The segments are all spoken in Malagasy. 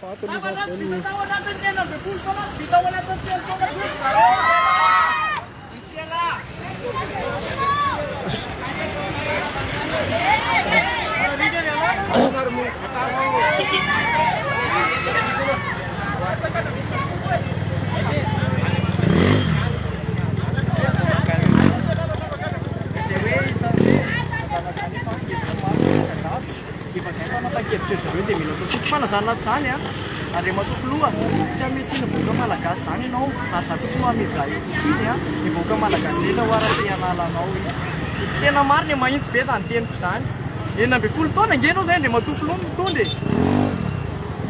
Ivato aloha izany izay no. Efa zay fanapahan-kevitra ry zareo dia mila atao tsotra. Fa na zany na tsy zany an, Andriamatoa Filoha, tsy hanome tsiny ny vahoaka malagasy zany ianao, ary za koa tsy manome tsiny an, ny vahoaka malagasy rehetra hoa raha te hanala anao izy. Tena marina e, mahitsy be zany teniko zany. 16 taona ange ianao zay Andriamatoa Filoha no mitondra e.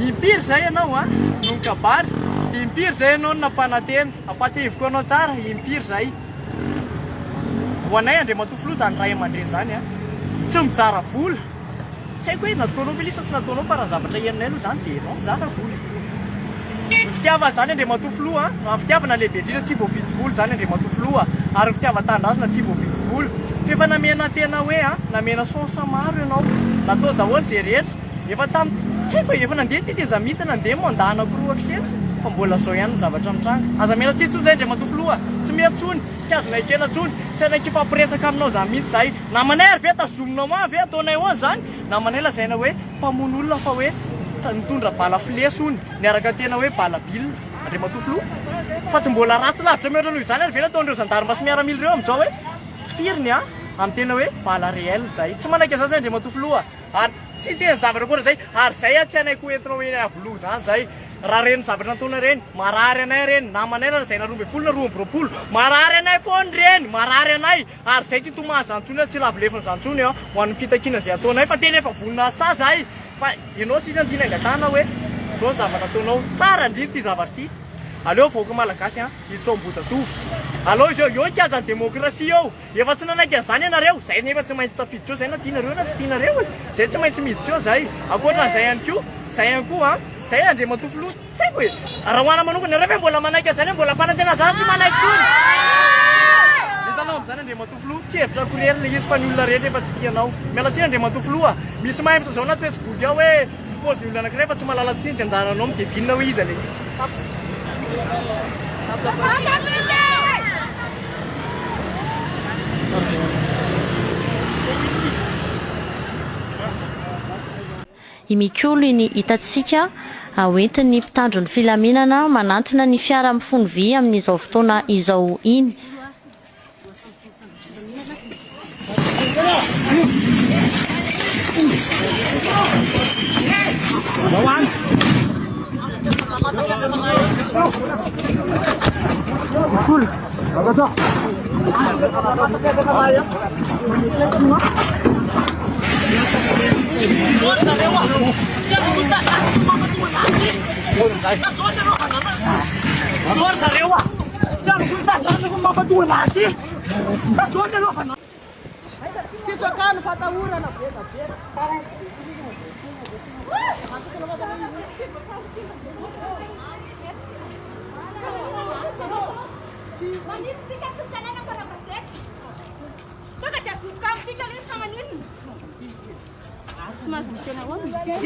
Impiry zay ianao an, no nikabary, impiry zay ianao no nampanantena. Ampahatsiahiviko anao tsara, impiry zay. Ho anay Andriamatoa Filoha izany ray aman-dreny izany an, tsy mizara vola, tsy haiko hoe nataonao ve ilay izy sa tsy nataonao fa raha ny zavatra henonay aloha izany dia ianao mizara vola. Ny fitiavana izany Andriamatoa Filoha an, ny fitiavana lehibe indrindra tsy voavidy vola izany Andriamatoa Filoha ary ny fitiavan-tanindrazana tsy voavidy vola. F'efa namena tena hoe an, namena chance maro ianao, natao daholo izay rehetra. Efa tam tsy haiko e, efa nandeha ny tetezamita, nandeha ny mandat anakiroa akisesy fa mbola zao ihany ny zavatra mitranga. Aza mena tsiny tsony zay Andriamatoa Filoha, tsy mety tsony, tsy azonay ekena tsony, tsy hanaiky hifampiresaka aminao zany mihitsy zahay. Namanay ary ve tazominao mamy ve ataonay ahoana zany? Namanay lazaina hoe mpamono olona fa hoe nitondra bala flesy hono, niaraka tena hoe bala bille Andriamatoa Filoha. Fa tsy mbola ratsy lavitra mihoatra noho izany ary ve ny ataon'ireo zandarma sy miaramila ireo amin'izao hoe tifiriny an, amin'ny tena hoe bala réel zay. Tsy manaiky an'izany zay Andriamatoa Filoha. Ary tsy hiteny zavatra akory zay, ary zay aho tsy hanaiky ho entinao eny Iavoloha zany zay, raha reny zavatra nataonay reny, marary anay reny, namanay na lazaina 12 na 22, marary anay foana reny, marary anay, ary zay tsy hitomany zany tsony aho, tsy hilavo lefona zany tsony aho, ho an'ny fitakiana zay ataonay, fa tena efa vonona hasahy zahay, fa ianao sisa no tiana angatahana hoe, zao ny zavatra ataonao, tsara indrindra ity zavatra ity, aleo vahoaka malagasy an, hiditra ao Ambohijatovo, aleo izao, eo ny kianjan'ny demokrasia eo. Efa tsy nanaiky an'izany ianareo, zay nefa tsy maintsy tafiditra eo zay na tianareo na tsy tianareo e! Zay tsy maintsy miditra eo zay. Ankoatran'izay ihany koa, zay ihany koa an, zay Andriamatoa Filoha, tsy haiko e! Raha ho ana manokana, nareo ve mbola manaiky an'izany hoe mbola ampanantena an'izany? Tsy manaiky intsony! Hitanao amin'izany Andriamatoa Filoha, tsy hevitra akory ela ilay izy fa ny olona rehetra efa tsy tia anao. Miala tsiny Andriamatoa Filoha, misy mahay miseho zao anaty Facebook ao hoe mi-pose ny olona anankiray fa tsy mahalala tsy tiany dia anjaranao mi-devine hoe iza ilay izy. I Mikolo iny hitantsika hoentin'ny mpitandro ny filaminana manantona ny fiara mifono vy amin'izao fotoana izao iny.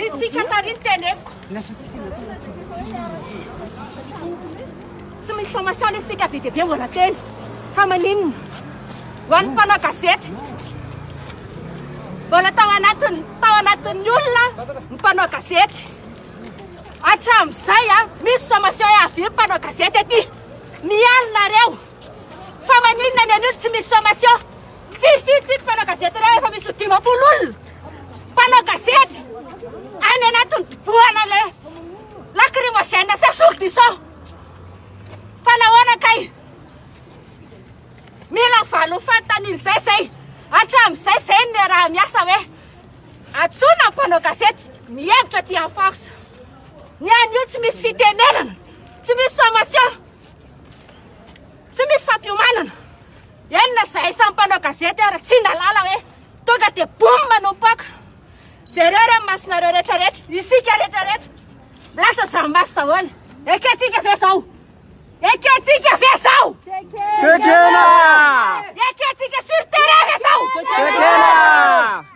Itsika tary ny teneniko. Tsy misy formation isika be dia be mbola teny. Fa maninona? Ho an'ny mpanao gazety. Mbola tao anatin'ny tao anatin'ny olona ny mpanao gazety. Hatramin'izay a, misy sommation avy mpanao gazety aty. Mialy nareo. Fa maninona ny an'io tsy misy sommation? Firifiry tsika mpanao gazety ireo efa misy ho 50 olona. Mpanao gazety any anatin'ny dobohana le lacrymogène sy assourdissant. Fa nahoana kay? Mila valin'ny fanontaniana izay zay. Hatramin'izay zay ny raha miasa hoe antsoina ny mpanao gazety mihevitra aty en force. Ny an'io tsy misy fitenenana, tsy misy sommation, tsy misy fampiomanana. Eny na zahay samy mpanao gazety ary tsy nalala hoe tonga dia boum no mipoaka. Jereo ireo masonareo rehetrarehetra, isika rehetrarehetra milatsa-dranomaso daholo. Ekentsika ve zao? Ekentsika ve zao? Ekena! Ekentsika sur terrain ve zao? Ekena!